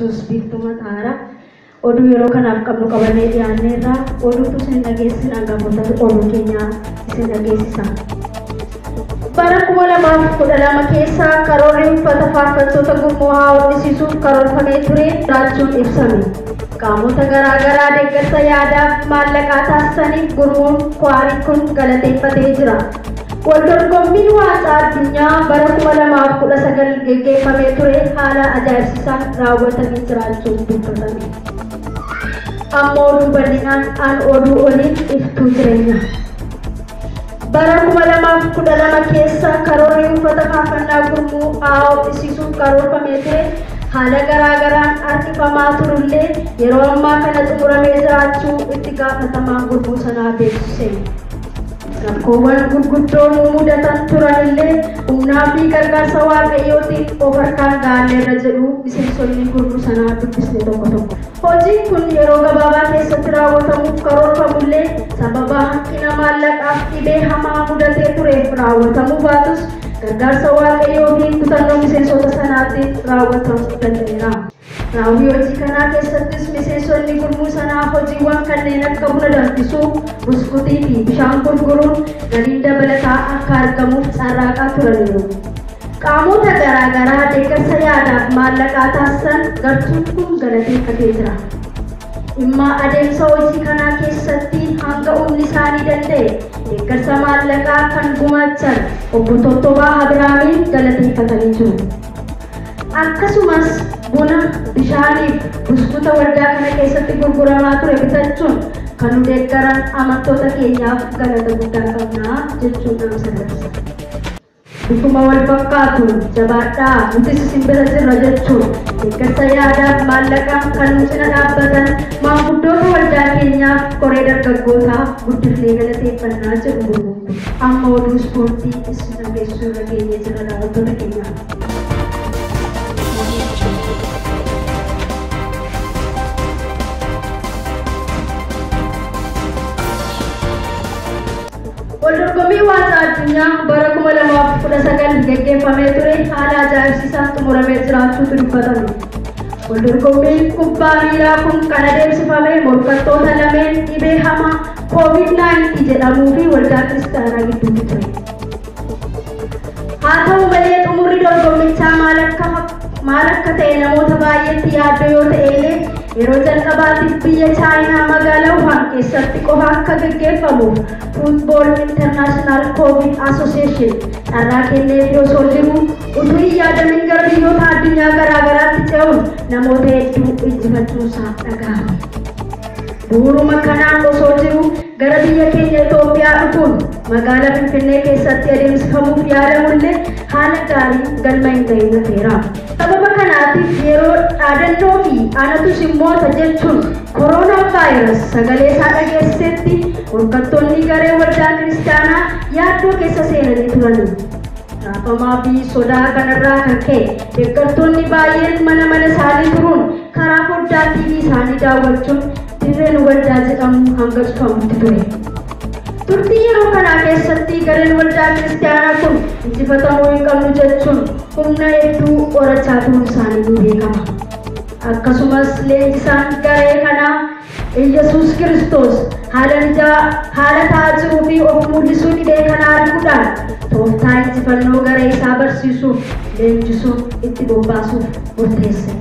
Yesuus Biiftuu Mataara. Oduu yeroo kanaaf qabnu qabannee dhiyaanneerra oduutu isin dhageessina hangafoota oduu keenyaa isin dhageessisa. Bara 2012 keessa karoorri uffata faarfattoota gurmuu haa hodhisiisuuf karoorfamee ture jiraachuun ibsame. Qaamota garaagaraa deeggarsa yaadaaf maallaqaa taasisaniif gurmuun kwaarii kun galateeffatee jira. Waldorgommiin waancaa addunyaa bara 2019 geggeeffamee ture haala ajaa'ibsiisaan raawwatamee jiraachuun dubbatame. Amma oduu bal'inaan aan oduu oliin iftuu jireenya. Bara 2012 keessa karoorri uffata faarfannaa gurmuu haa hodhisiisuuf karoorfamee ture haala garaagaraan harkifamaa turullee yeroo ammaa kana xumuramee jiraachuu itti gaafatamaan gurmuu sanaa beeksise. Rakkoowwan gurguddoo nu mudatan turanillee humnaa fi gargaarsa waaqayyootiin of harkaan gaalleerra jedhu miseensonni gurmuu sanaa dubbisne tokko tokko. Hojiin kun yeroo gabaabaa keessatti raawwatamuuf karoorfamullee sababa hanqina maallaqaaf dhibee hamaa mudatee tureef raawwatamuu baatus gargaarsa waaqayyoo fi kutannoo miseensota sanaatiin raawwatamuu danda'eera. Raawwii hojii kanaa keessattis miseensonni gurmuu sanaa hojiiwwan kanneen akka buna danfisuu, buskutii fi bishaan gurguruun galiin dabalataa akka argamuuf carraaqaa turaniiru. Qaamota garaagaraa deeggarsa yaadaaf maallaqaa taasisan gartuun kun galateeffatee jira. Dhimma adeemsa hojii kanaa keessatti hanga humni isaanii danda'e deeggarsa maallaqaa kan gumaachan obbo Tottobaa Abiraamiin galateeffatanii jiru. Akkasumas buna, bishaaniif buskuta waldaa kana keessatti gurguramaa ture bitachuun kan nu deeggaran amantoota keenyaaf galata guddaa qabnaa jechuun dhaamsa dabarsa. Bifuma wal fakkaatuun jabaadhaa nutis isin bira jirra jechuun deeggarsa yaadaaf maallaqaan kan nu cina dhaabbatan maanguddoota waldaa keenyaaf koree dargaggootaa guddifnee galateeffannaa jedhu gurguun kun. Amma oduu ispoortii isin dhageessisuu irra geenyee jira daawwattoota keenyaaf. Waldorgommii waancaa addunyaa bara 2019 geggeeffamee ture haala ajaa'ibsiisaan xumuramee jiraachuutu dubbatame. Waldorgommiin kubbaa miilaa kun kan adeemsifame morkattoota lameen dhibee hamaa COVID-19 jedhamuu fi waldaa kiristaanaa gidduutti ture. Haa ta'u malee xumurri dorgommichaa maal akka ta'e namoota baay'eetti yaaddoo yoo ta'e illee yeroo jalqabaatiif biyya Chaayinaa magaalaa Wuhan keessatti qofa akka geggeeffamuuf Football International Covid Association carraa kenneefii osoo jiruu utuu hin yaadamin gara biyyoota addunyaa garaagaraatti ce'uun namoota hedduu injifachuusaa dhaga'ame. Bu'uuruma kanaan osoo jiru gara biyya keenya Itoophiyaa dhufuun magaalaa Finfinnee keessatti adeemsifamuuf yaalamullee haala gaarii galma hin gahin hafeera. Sababa kanaatiif yeroo dhaadannoo fi anatu simmoota jechuun kooroonaa vaayirasi sagalee isaa dhageessisetti morkattoonni garee waldaa kiristaanaa yaaddoo keessa seenanii turani. Raafamaa fi sodaa kanarraa kan ka'e deeggartoonni baay'een mana mana isaanii turuun karaa foddaa TV isaanii daawwachuun dirreen waldaa jedhamu hanga cufamutti ture. Turtii yeroo kanaa keessatti gareen waldaa kiristaanaa kun injifatamuu hin qabnu jechuun humna hedduu horachaa turuun isaanii ni beekama. Akkasumas leenjisaan garee kanaa Iyyasuus Kiristoos haala ta'aa jiruu fi of mul'isuu dhibee kanaa arguudhaan tooftaa injifannoo garee isaa barsiisuuf leenjisuun itti bobbaasuuf murteesse.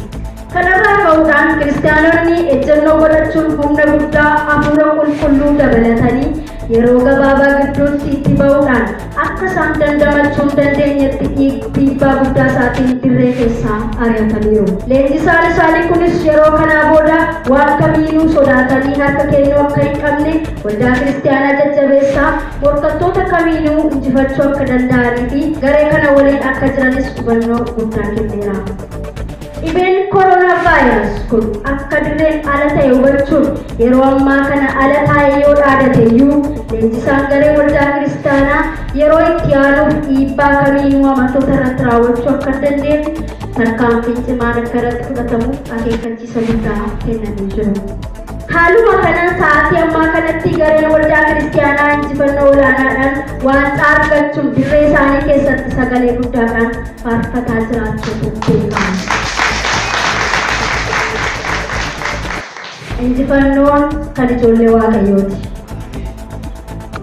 Kanarraa ka'uudhaan kiristaanonni ejjennoo godhachuun humna guddaa hafuura qulqulluu dabalatanii yeroo gabaabaa gidduutti itti ba'uudhaan akka isaan dandamachuu hin dandeenyetti dhiibbaa guddaa isaatiin dirree keessaa ari'ataniiru. Leenjisaan isaanii kunis yeroo kanaa booda waan kamiinuu sodaatanii harka kennuu akka hin qabne waldaa kiristaanaa jajjabeessaa morkattoota kamiinuu injifachuu akka danda'anii fi garee kana waliin akka jiranis hubannoo guddaa kenneera. Dhibeen kooroonaa vaayirasi kun akka dirreen ala ta'e hubachuun yeroo ammaa kana ala taa'ee yoo dhaadate iyyuu leenjisaan garee waldaa kiristaanaa yeroo itti aanuuf dhiibbaa kamiinuu amantoota irratti raawwachuu akka hin dandeenye tarkaanfiin cimaan akka irratti fudhatamu akeekkachiisa guddaa kennanii jiru. Haaluma kanaan sa'aatii ammaa kanatti gareen waldaa kiristaanaa injifannoo olaanaadhaan waancaa argachuun dirree isaanii keessatti sagalee guddaadhaan faarfataa jiraachuutu beekama. Injifannoon kan ijoollee Waaqayyooti.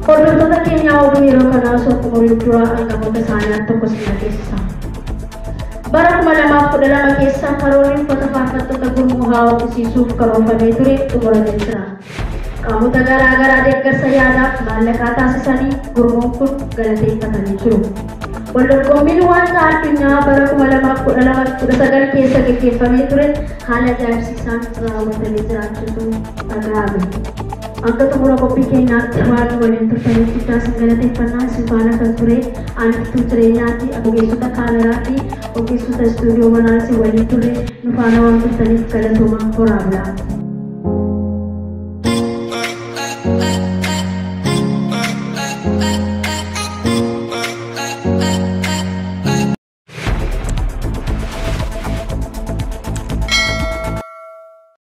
Hordoftoota keenyaa, oduu yeroo kanaa osoo xumuriin dura hangafoota isaanii al tokko sin dhageessisa. Bara 2012 keessa karoorri uffata faarfattoota gurmuu haa hodhisiisuuf karoorfamee ture xumuramee jira. Qaamota garaa garaa deeggarsa yaadaaf maallaqaa taasisanii gurmuun kun galateeffatanii jiru. Waldorgommiin waancaa addunyaa bara 2019 keessa gaggeeffamee ture haala ajaa'ibsiisaan raawwatamee jiraachuutu dhaga'ame. Hanga xumura qophii keenyaatti waan waliin turtaniif guddaa isin galateeffannaa. Isin faana kan ture aantuu jireenyaatti, ogeessota kaameraa fi ogeessota istuudiyoo manaa isin waliin turre. Nu faana waan turtaniif galatooma, horaa bulaa.